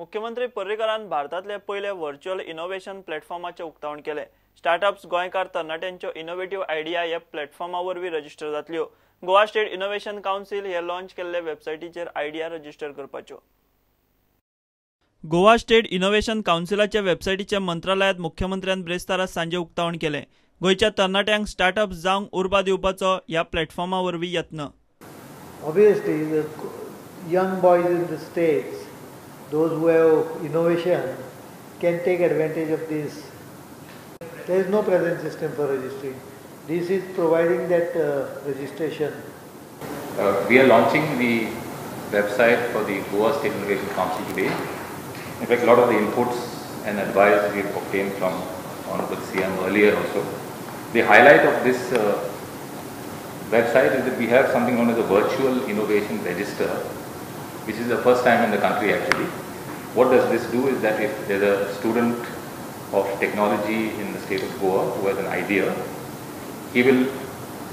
मुख्यमंत्री पर्रीकरान भारतांतले पयले व्हर्च्युअल इनोव्हेशन प्लॅटफॉर्माचें उक्तावण केलें. स्टार्टअप्स गोंयकार तरणाट्यांच्यो इनोव्हेटिव्ह आयडिया ह्या प्लॅटफॉर्मा वरवीं रजिस्टर जातल्यो. गोवा स्टेट इनोव्हेशन कावन्सिल हे लॉन्च केल्ले वेबसायटीचेर आयडिया रजिस्टर करपाच्यो. गोवा स्टेट इनोव्हेशन कावन्सिलाच्या वेबसायटीच्या मंत्रालयांत मुख्यमंत्र्यान ब्रेस्तारा सांजे उक्तावण केलें. गोंयच्या तरणाट्यांक स्टार्टअप्स जावंक उर्बा दिवपाचो ह्या प्लॅटफॉर्मा वरवीं यत्न. Obviously, the young boys in the states, those who have innovation, can take advantage of this. There is no present system for registering. This is providing that registration. We are launching the website for the Goa State Innovation Council today. In fact, a lot of the inputs and advice we have obtained from Honorable CM earlier also. The highlight of this website is that we have something known as a virtual innovation register, which is the first time in the country actually. What does this do is that if there's a student of technology in the state of Goa who has an idea, he will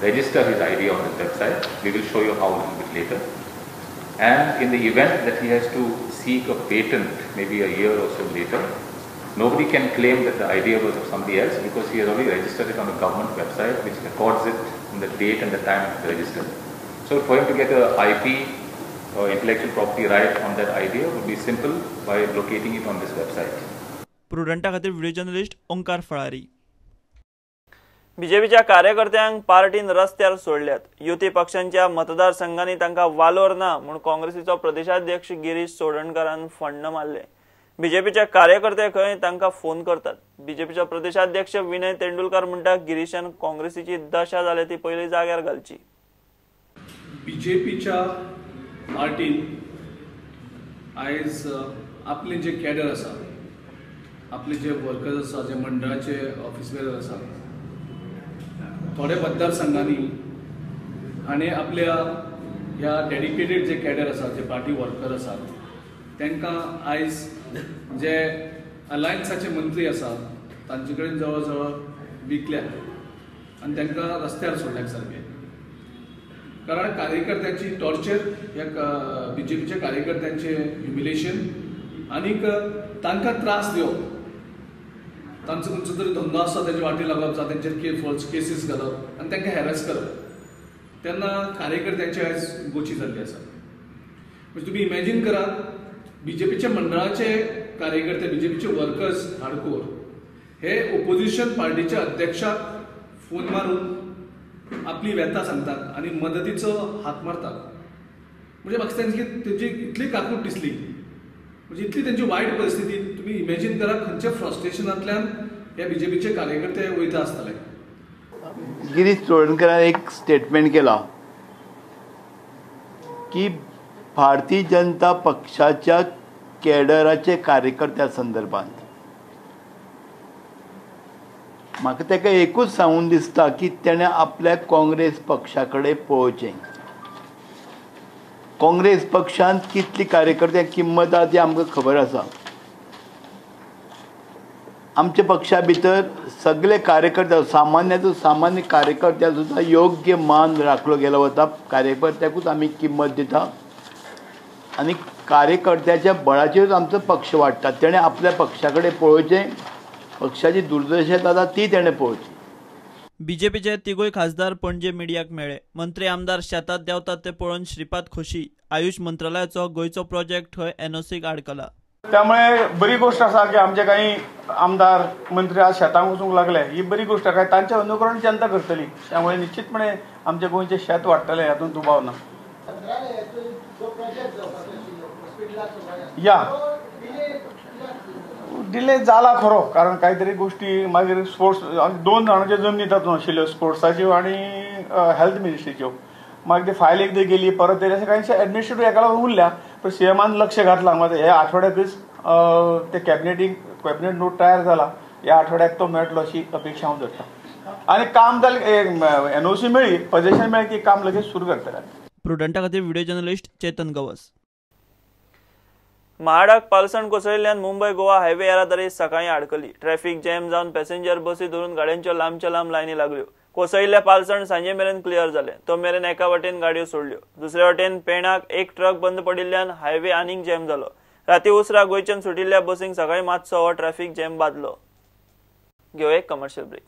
register his idea on this website. We will show you how a little bit later. And in the event that he has to seek a patent, maybe a year or so later, nobody can claim that the idea was of somebody else because he has already registered it on a government website which records it in the date and the time of the register. So for him to get a IP or intellectual property right on that idea would be simple by locating it on this website. प्रुडंटा खातीर video journalist Omkar फळारी. बीजेपीच्या कार्यकर्त्यांक पार्टीन रस्त्यार सोडल्यात. युती पक्षांच्या मतदारसंघांनी तांकां वालोर ना म्हूण काँग्रेसीचो प्रदेशाध्यक्ष गिरीश चोडणकारान फण्ण मारले. बीजेपीच्या कार्यकर्ते खंय तांकां फोन करतात. बीजेपीचो प्रदेशाध्यक्ष विनय तेंडुलकर म्हणटा गिरीशान काँग्रेसीची दशा जाल्या ती पयली जाग्यार घालची. बीजेपीच्या पार्टीन आयज आपले जे कॅडर आसा, आपले जे वर्कर्स आसा, जे मंडळाचे ऑफिस बेरर आसा, थोडे मतदारसंघांनी आनी आपल्या ह्या डेडिकेटेड जे कॅडर आसा, जे पार्टी वर्कर आसात, तांकां आयज जे अलायन्साचे मंत्री आसा तांचे कडेन जवळ जवळ विकल्यात आनी तांकां रस्त्यार सोडल्यात सारके. कारण कार्यकर्त्यांची टॉर्चर, ह्या बीजेपीच्या कार्यकर्त्यांचे ह्युमिलेशन आनीक तांकां त्रास दिवप, तांचो खंयचो तरी धंदो आसा तेजे वाटी लागप, जावं तेंचेर फॉल्स केसीस घालप आनी तांकां हॅरस करप, तेन्ना कार्यकर्त्यांची आयज गोची जाल्ली आसा. म्हणजे तुमी इमॅजीन करा, बीजेपीच्या मंडळाचे कार्यकर्ते, बीजेपीचे वर्कर्स हार्डकोर हे ओपोजिशन पार्टीच्या अध्यक्षाक फोन मारून आपली व्यथा सांगतात आनी मदतीचो हात मारतात. म्हणजे म्हाका तेंची इतली काकूट दिसली, म्हणजे इतली तेंची वायट परिस्थिती तुमी इमॅजीन करा खंयच्या फ्रस्ट्रेशनांतल्यान ह्या बीजेपीचे कार्यकर्ते वयता आसतले. गिरीश चोडणकरान एक स्टेटमेंट केला की भारतीय जनता पक्षाच्या कॅडराचे कार्यकर्त्या संदर्भात म्हाका ताका एकूच सांगून दिसता की तेणें आपल्या काँग्रेस पक्षा कडेन पळोवचें. काँग्रेस पक्षांत कितली कार्यकर्त्यांक किंमत आसा ती आमकां खबर आसा. आमच्या पक्षा भितर सगळे कार्यकर्ते, सामान्याचो सामान्य कार्यकर्त्या सुद्दां योग्य मान राखलो गेलो वता. कार्यकर्त्याकूच आमी किंमत दिता आनी कार्यकर्त्याच्या बळाचेरूच आमचो पक्ष वाडटा. तेणें आपल्या पक्षा कडेन पळोवचें, पक्षाची दुर्दशा जाता ती तेणें पळोवची. बीजेपीचे तिगूय खासदार पणजे मिडियाक मेळ्ळे. मंत्री आमदार शेतात देंवतात ते पळोवन श्रीपाद खोशी. आयुष मंत्रालयाचो गोंयचो प्रोजेक्ट थंय एनओसीक आडकला. त्यामुळे बरी गोष्ट आसा की आमचे काही आमदार मंत्री आज शेतांक वचूंक लागले, ही बरी गोष्ट आसा. तांचे अनुकरण जनता करतली, त्यामुळे निश्चितपणे आमचे गोंयचे शेत वाडटलें हातूंत दुबाव ना. या डिले जाला खरो, कारण काहीतरी गोष्टी मागीर स्पोर्ट्स दोन जाणांच्यो जमनी तातूंत आशिल्ल्यो, स्पोर्ट्साच्यो आनी हेल्थ मिनिस्ट्रीच्यो. मागीर ती फायल एकदां गेली परत येयली, अशें कांयशें एडमिनिस्ट्रेटिव्ह हेका लागून उरल्या. पण सीएमान लक्ष घातलां मात ह्या आठवड्याकच ते कॅबिनेट नोट तयार जाला, ह्या आठवड्याक तो मेळटलो अशी अपेक्षा हांव धरता. आनी काम जालें, एनओसी मेळ्ळी, पजेशन मेळ्ळें की काम लगेच सुरू करतले. प्रुडंटा खातीर व्हिडिओ जर्नलिस्ट चेतन गवस. म्हाडाक पालसण कोसळिल्ल्यान मुंबय गोवा हायवे येरादारी सकाळीं आडकली. ट्रॅफिक जॅम जावन पॅसेंजर बसी धरून गाडयांच्यो लांबच्या लांब लायनी लागल्यो. कोसळिल्ल्या पालसण सांजे मेरेन क्लियर जालें. तो मेरेन एका वटेन गाडयो सोडल्यो, दुसरे वटेन पेणाक एक ट्रक बंद पडिल्ल्यान हायवे आनीक जॅम जालो. राती उसरां गोंयच्यान सुटिल्ल्या बसींक सकाळीं मातसो हो ट्रॅफिक जॅम बादलो. घेवया एक कमर्शियल ब्रेक.